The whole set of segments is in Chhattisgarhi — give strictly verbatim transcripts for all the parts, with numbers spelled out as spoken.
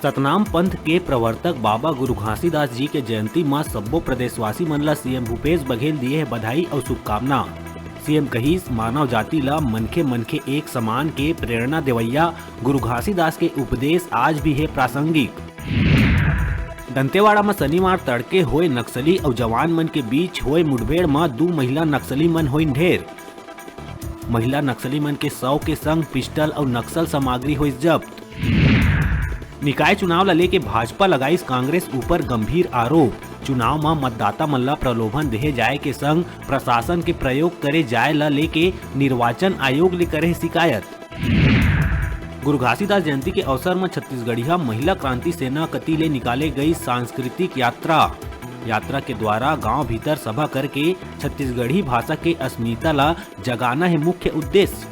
सतनाम पंथ के प्रवर्तक बाबा गुरु घासीदास जी के जयंती म सब्बो प्रदेशवासी मन ल सीएम भूपेश बघेल दिए हे बधाई अउ शुभकामना। सीएम कहिस, मानव जाति ल मनखे मनखे एक समान के प्रेरणा देवइया गुरु घासीदास के उपदेश आज भी हे प्रासंगिक। दंतेवाड़ा म शनिवार तड़के होए नक्सली अउ जवान मन के बीच होए मुठभेड़ म दू महिला नक्सली मन होइन ढेर। महिला नक्सली मन के शव के संग पिस्टल अउ नक्सल सामग्री होइस जब्त। निकाय चुनाव ल लेके भाजपा लगाइस कांग्रेस ऊपर गंभीर आरोप। चुनाव म मतदाता मन ल प्रलोभन देहे जाए के संग प्रशासन के प्रयोग करे जाए ल लेके निर्वाचन आयोग ले करे हे शिकायत। गुरु घासीदास जयंती के अवसर म छत्तीसगढ़िया महिला क्रांति सेना कति ले निकाले गई सांस्कृतिक यात्रा। यात्रा के द्वारा गांव भीतर सभा करके छत्तीसगढ़ी भाषा के अस्मिता ला जगाना हे मुख्य उद्देश्य।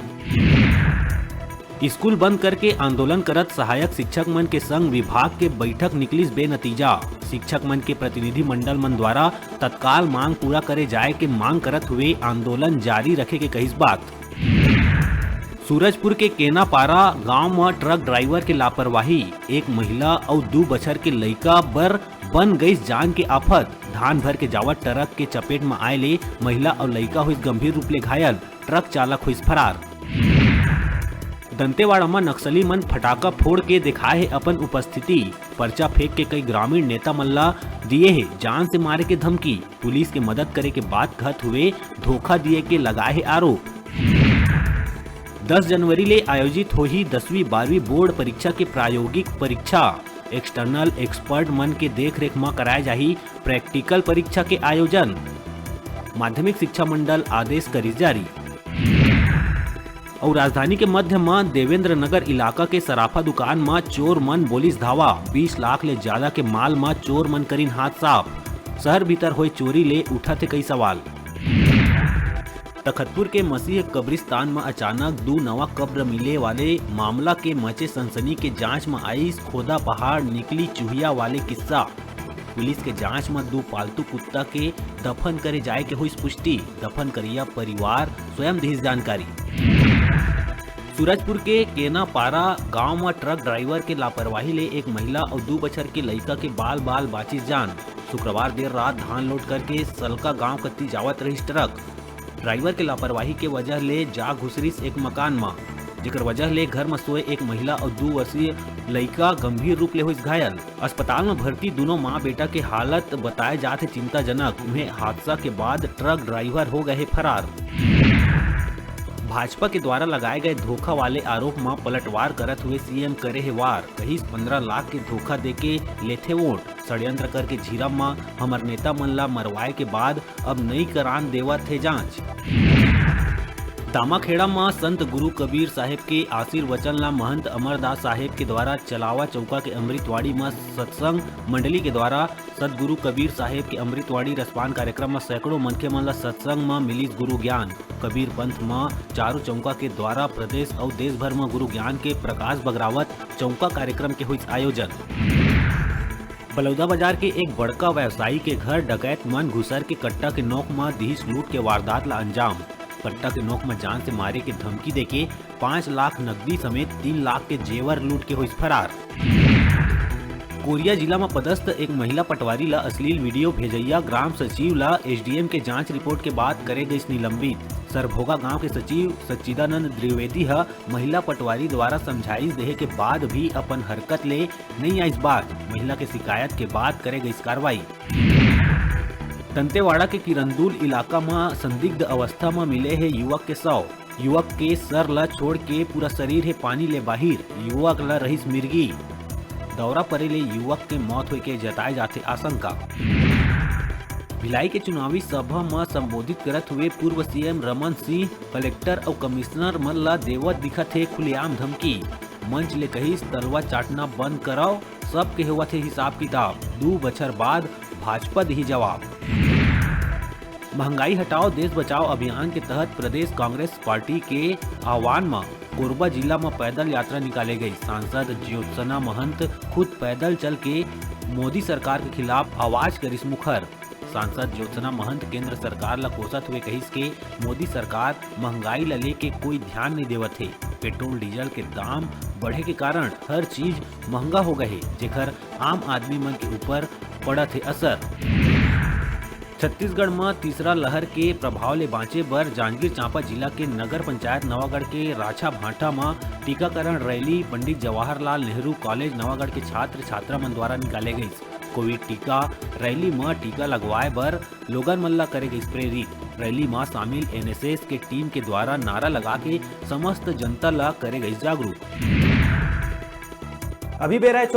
स्कूल बंद करके आंदोलन करत सहायक शिक्षक मन के संग विभाग के बैठक निकलिस बेनतीजा। शिक्षक मन के प्रतिनिधि मंडल मन द्वारा तत्काल मांग पूरा करे जाए के मांग करत हुए आंदोलन जारी रखे के कहिस बात। सूरजपुर के केनापारा गांव म ट्रक ड्राइवर के लापरवाही, एक महिला अउ दू बछर के लइका बर बन गइस जान के आफत। धान भर के जावत ट्रक के चपेट म आए ले महिला अउ लइका होइस गंभीर रूप ले घायल, ट्रक चालक होइस फरार। दंतेवाड़ा म नक्सली मन फटाका फोड़ के देखाए हे अपन उपस्थिति। पर्चा फेंक के कई ग्रामीण नेता मन ला दिए हे जान से मारे के धमकी। पुलिस के मदद करे के बात कहत हुए धोखा दिए के लगाए हे आरोप। दस जनवरी ले आयोजित होही दसवीं बारहवीं बोर्ड परीक्षा के प्रायोगिक परीक्षा। एक्सटर्नल एक्सपर्ट मन के देखरेख म कराए जाही प्रैक्टिकल परीक्षा के आयोजन। माध्यमिक शिक्षा मंडल आदेश करिस जारी। अउ राजधानी के मध्य म देवेंद्र नगर इलाका के सराफा दुकान म चोर मन बोलिस धावा, बीस लाख ले ज्यादा के माल म चोर मन करिन हाथ साफ। शहर भीतर होए चोरी ले उठत हे कई सवाल। तखतपुर के मसीह कब्रिस्तान म अचानक दू नवा कब्र मिले वाले मामला के मचे सनसनी के जांच म आइस खोदा पहाड़ निकली चुहिया वाले किस्सा। पुलिस के जांच म दू पालतू कुत्ता के दफन करे जाए के होइस पुष्टि। दफन करिया परिवार स्वयं दिस जानकारी। सूरजपुर के केनापारा गांव म ट्रक ड्राइवर के लापरवाही ले एक महिला अउ दू बछर के लइका के बाल बाल बाचिस जान। शुक्रवार देर रात धान लोड करके सलका गांव कति जावत रहिस ट्रक। ड्राइवर के लापरवाही के वजह ले जा घुसरिस एक मकान म, जेकर वजह ले घर म सोए एक महिला अउ दू वर्षीय लइका गंभीर रूप ले होइस घायल। अस्पताल म भर्ती दूनों मां बेटा के हालत बताए जात हे चिंताजनक। उहें, हादसा के बाद ट्रक ड्राइवर हो गए हे फरार। भाजपा के द्वारा लगाए गए धोखा वाले आरोप म पलटवार करत हुए सीएम करे हे वार, कहिस, "पन्द्रह लाख के धोखा देके लेथे वोट, षड्यंत्र करके झीरम म हमर नेता मन ला मरवाए के बाद अब नई करान देवत हे जांच।" दामाखेड़ा म संत गुरु कबीर साहेब के आशीर्वचन ला महंत अमरदास साहेब के द्वारा चलावा चौका के अमृतवाड़ी म सत्संग मंडली के द्वारा सतगुरु कबीर साहेब के अमृतवाणी रसपान कार्यक्रम म सैकड़ों मनखे मन ल सत्संग म मिलिस गुरु ज्ञान। कबीर पंथ म चारों चौका के द्वारा प्रदेश अउ देश भर म गुरु ज्ञान के प्रकाश बगरावत चौका कार्यक्रम के होइस आयोजन। बलौदाबाजार के एक बड़का व्यवसायी के घर डकैत मन घुसर के कट्टा के नोक म दिहिस लूट के वारदात ल अंजाम। कट्टा के नोक म जान से मारे के धमकी देके पाँच लाख नकदी समेत तीन लाख के जेवर लूट के होइस फरार। कोरिया जिला म पदस्थ एक महिला पटवारी ल अश्लील वीडियो भेजइया ग्राम सचिव ल एसडीएम के जांच रिपोर्ट के बाद करे गइस निलंबित। सरभोगा गांव के सचिव सच्चिदानंद द्विवेदी ह महिला पटवारी द्वारा समझाइश देहे के बाद भी अपन हरकत ले नइ आइस बाज। महिला के शिकायत के बाद करे गइस कार्रवाई। दंतेवाड़ा के किरंदुल इलाका म संदिग्ध अवस्था म मिले हे युवक के शव। युवक के सर ल छोड़ के पूरा शरीर हे पानी ले बाहिर। युवक ल रहिस मिर्गी। दौरा परे ले युवक के मौत होय के जताए जाथे आशंका। भिलाई के चुनावी सभा म संबोधित करत हुए पूर्व सीएम रमन सिंह कलेक्टर अउ कमिश्नर मन ल देवत दिखत हे खुलेआम धमकी। मंच ले कहिस, "तलवा चाटना बंद करव, सबके होवत हे हिसाब किताब।" दू बछर बाद भाजपा दिही जवाब। महंगाई हटाओ देश बचाओ अभियान के तहत प्रदेश कांग्रेस पार्टी के आह्वान म कोरबा जिला म पैदल यात्रा निकाले गई। सांसद ज्योत्सना महंत खुद पैदल चल के मोदी सरकार के खिलाफ आवाज करिस मुखर। सांसद ज्योत्सना महंत केंद्र सरकार ल कोसत हुए कहिस के मोदी सरकार महंगाई ल लेके कोई ध्यान नइ देवत हे। पेट्रोल डीजल के दाम बढ़े के कारण हर चीज महंगा हो गए हे, जेकर आम आदमी मन के ऊपर पड़त हे असर। छत्तीसगढ़ म तीसरा लहर के प्रभाव ले बांचे बर जांजगीर चांपा जिला के नगर पंचायत नवागढ़ के राछा भाटा म टीकाकरण रैली पंडित जवाहरलाल नेहरू कॉलेज नवागढ़ के छात्र छात्रा मन द्वारा निकाले गईस। कोविड टीका रैली म टीका लगवाए बर लोगन मन ला करे गईस प्रेरित। रैली म शामिल एनएसएस के टीम के द्वारा नारा लगा के समस्त जनता ला करे गईस जागरूक। अभी बेरा है